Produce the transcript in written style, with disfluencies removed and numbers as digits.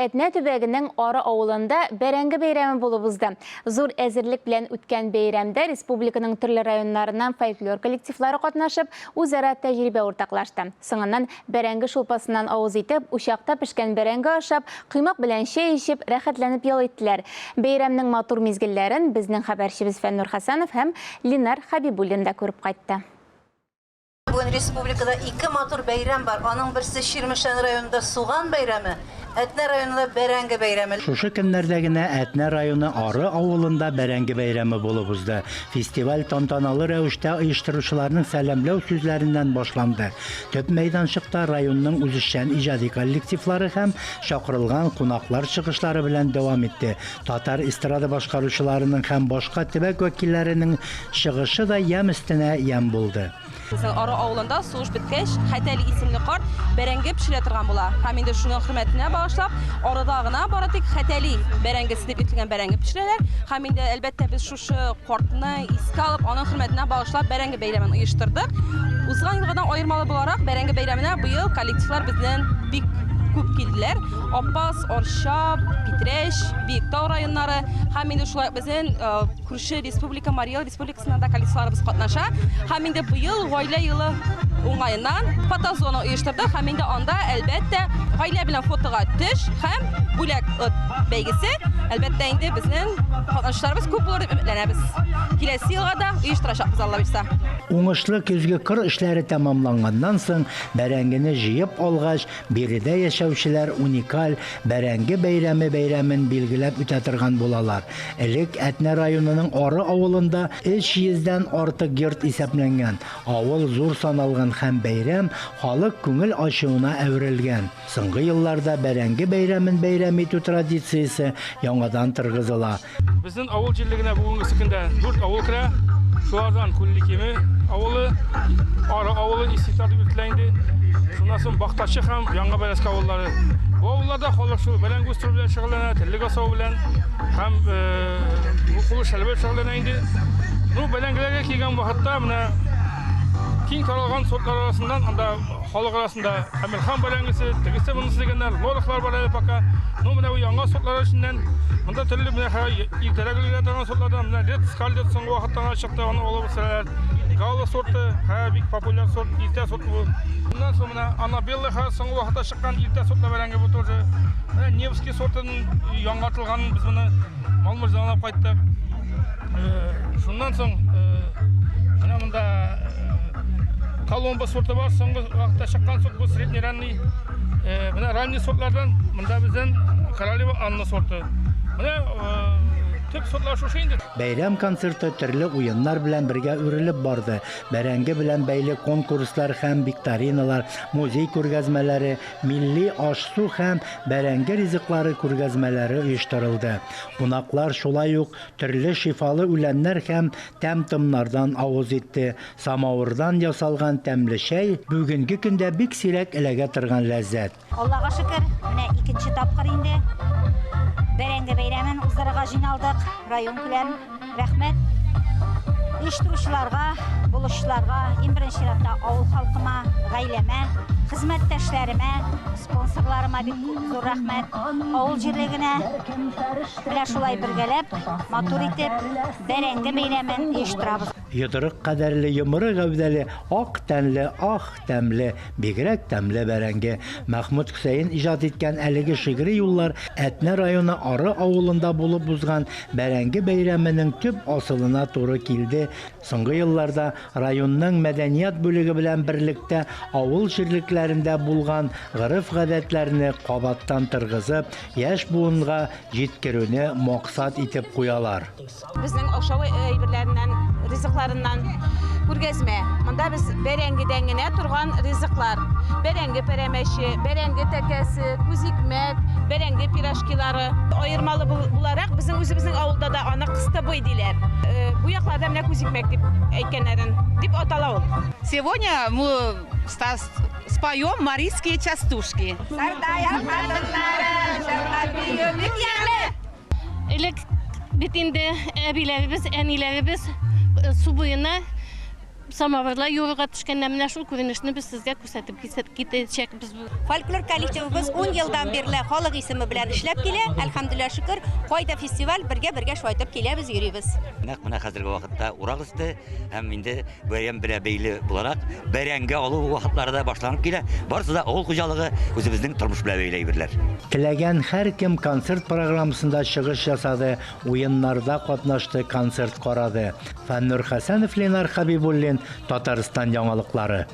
Әтнә төбәгенең Ары авылында Бәрәңге бәйрәме булып узды. Зур әзерлек белән үткән бәйрәмдә республиканың төрле районнарыннан фольклор коллективлары катнашып, үзара тәҗрибә уртаклашты. Соңыннан бәрәңге шулпасыннан авыз итеп, учакта пешкән бәрәңге ашап, коймак белән чәй эчеп, рәхәтләнеп ял иттеләр. Бәйрәмнең матур мизгелләрен безнең хәбәрчебез Фәннур Хәсәнов һәм Ленар Хәбибуллин да күреп кайтты. Бүген республикада ике матур бәйрәм бар. Аның берсе Чирмешән районында Суган бәйрәме, Әтнә районында Бәрәңге бәйрәме. Шушы көннәрдә генә Әтнә районы Ары авылында Бәрәңге бәйрәме булып узды. Фестиваль тантаналы рәвештә оештыручыларның сәламләү сүзләреннән башланды. Төп мәйданчыкта районның үзешчән иҗади коллективлары һәм чакырылган кунаклар чыгышлары белән дәвам итте. Татар эстрада башкаручыларының һәм башка төбәк вәкилләренең чыгышы да ямь өстенә ямь булды. Безнең Ары авылында сугыш беткәч, Хәтәли исемле карт бәрәңге пешерә торган була. Һәм инде шуның хөрмәтенә багышлап, Арыда гына бары тик Хәтәли бәрәңгесе дип әйтелгән бәрәңге пешерәләр. Һәм инде, әлбәттә, без шушы картны искә алып, аның хөрмәтенә багышлап бәрәңге бәйрәмен оештырдык. Узган елгыдан аермалы буларак, бәрәңге бәйрәменә быел коллективлар безнең бик күп килделәр. Апас, Арча, Питрәч, Биектау районнары һәм инде шулай ук безнең күрше республика Марий Эл республикасыннан да коллективларыбыз катнаша. Һәм инде быел гаилә елы уңаеннан фотозона оештырдык һәм инде анда, әлбәттә, гаилә белән фотога төш һәм бүләк от бәйгесе. Әлбәттә инде безнең катнашучыларыбыз күп булыр дип өметләнәбез. Киләсе елга да оештырачакбыз, Алла боерса. Уңышлы көзге кыр эшләре тәмамланганнан соң, бәрәңгене җыеп алгач, Биредә яшәүчеләр уникаль Бәрәңге бәйрәме бәйрәмен билгеләп үтә торган булалар. Элек Әтнә районының Ары авылында 300 дән артык йорт исәпләнгән. Авыл зур саналган һәм бәйрәм халык күңел ачуына әверелгән. Соңгы елларда Бәрәңге бәйрәмен бәйрәм итү традициясе яңадан торгызыла. Безнең авыл җирлегенә бүгенгесе көндә дүрт авыл керә. Шулардан Күлле-Киме авылы, Ары авылы Истиклал дип йөртелә инде. Шуннан соң Бахтачы һәм Яңа Бәрәскә авыллары. Бу авылларда халык шул бәрәңге үстерү белән шөгыльләнә, терлек асрау белән һәм кул эшләре белән шөгыльләнә инде. Ну, бәрәңгеләргә килгән вакытта менә киң таралган сортлар арасыннан анда Халык арасында Әмирхан бәрәңгесе, тегесе монысы дигәннәр, лорахлар бар әле пока. Ну, менә бу яңа сортлар эченнән монда төрле менә иртәрәк өлгерә торган сортлардан менә Ред Скарлетт соңгы вакытта гына чыкты, аны алып үстерәләр. Гала сорты, һә, бик популяр сорт, иртә сорт бу. Моннан соң менә Аннабелла һә, соңгы вакытта чыккан иртә сортлы бәрәңге бу тоже. Менә Невский сортының яңартылганын без моны Малмыждан алып кайттык. Шуннан соң менә монда Колумба сорты бар, соңгы вакытта чыккан сорт бу средний ранний. Менә ранний сортлардан монда безнең Королева Анна сорты. Менә төп сортлар шушы инде. Бәйрәм концерты төрле уеннар белән бергә үрелеп барды. Бәрәңге белән бәйле конкурслар һәм викториналар, музей күргәзмәләре, милли аш-су һәм бәрәңге ризыклары күргәзмәләре оештырылды. Кунаклар шулай ук төрле шифалы үләннәр һәм тәм-томнардан авыз итте. Самавырдан ясалган тәмле чәй бүгенге көндә бик сирәк эләгә торган ләззәт. Аллага шөкер, менә икенче тапкыр инде Бәрәңге бәйрәмен уздырырга җыйналдык. Районкүләм рәхмәт оештыручыларга, булышчыларга, иң беренче чиратта авыл халкыма, гаиләмә, хезмәттәшләремә, спонсорларыма бик зур рәхмәт. Авыл җирлегенә менә шулай бергәләп, матур итеп Бәрәңге бәйрәмен оештырабыз. Йодрык кадәрле йомры гәүдәле, ак тәнле, ах, тәмле, бигрәк тәмле бәрәңге. Мәхмүт Хөсәен иҗат иткән әлеге шигъри юллар Әтнә районы Ары авылында булып узган Бәрәңге бәйрәменең төп асылына туры килде. Соңгы елларда районның мәдәният бүлеге белән берлектә авыл җирлекләрендә булган гореф-гадәтләрне кабаттан торгызып, яшь буынга җиткерүне максат итеп куялар. Безнең ашау әйберләреннән, ризыкларыннан күргәзмә. Монда без бәрәңгедән генә торган ризыклар. Бәрәңге пәрәмәче, бәрәңге тәкәсе, күзикмәк, бәрәңге пирожкилары. Аермалы буларак, безнең үзебезнең авылда да аны кыстыбый диләр. Бу якларда менә күзикмәк дип әйткәннәрен, дип атала ул. Сегодня мы споем марийские частушки. Сартая хатыннары, җырлап бию бик ямьле. Элек бит инде әбиләребез, әниләребез су буена Самавырлар юырга төшкәннәр. Менә шул күренешне без сезгә күрсәтеп китәчәкбез. Фольклор коллективыбыз ун елдан бирле халык исеме белән эшләп килә. Әлхәмдүлилләһ шөкер, кайда фестиваль, бергә-бергә шулай итеп киләбез, йөрибез. Нәкъ менә хәзерге вакытта урак өсте һәм инде бәйрәм белән бәйле буларак бәрәңге алу вакытлары да башланып килә. Барысы да авыл хуҗалыгы, үзебезнең тормыш белән бәйле әйберләр. Теләгән һәркем концерт программасында чыгыш ясады, уеннарда катнашты, концерт карады. Фәннур Хәсәнов, Ленар Хәбибуллин, Татарстан яңалыклары.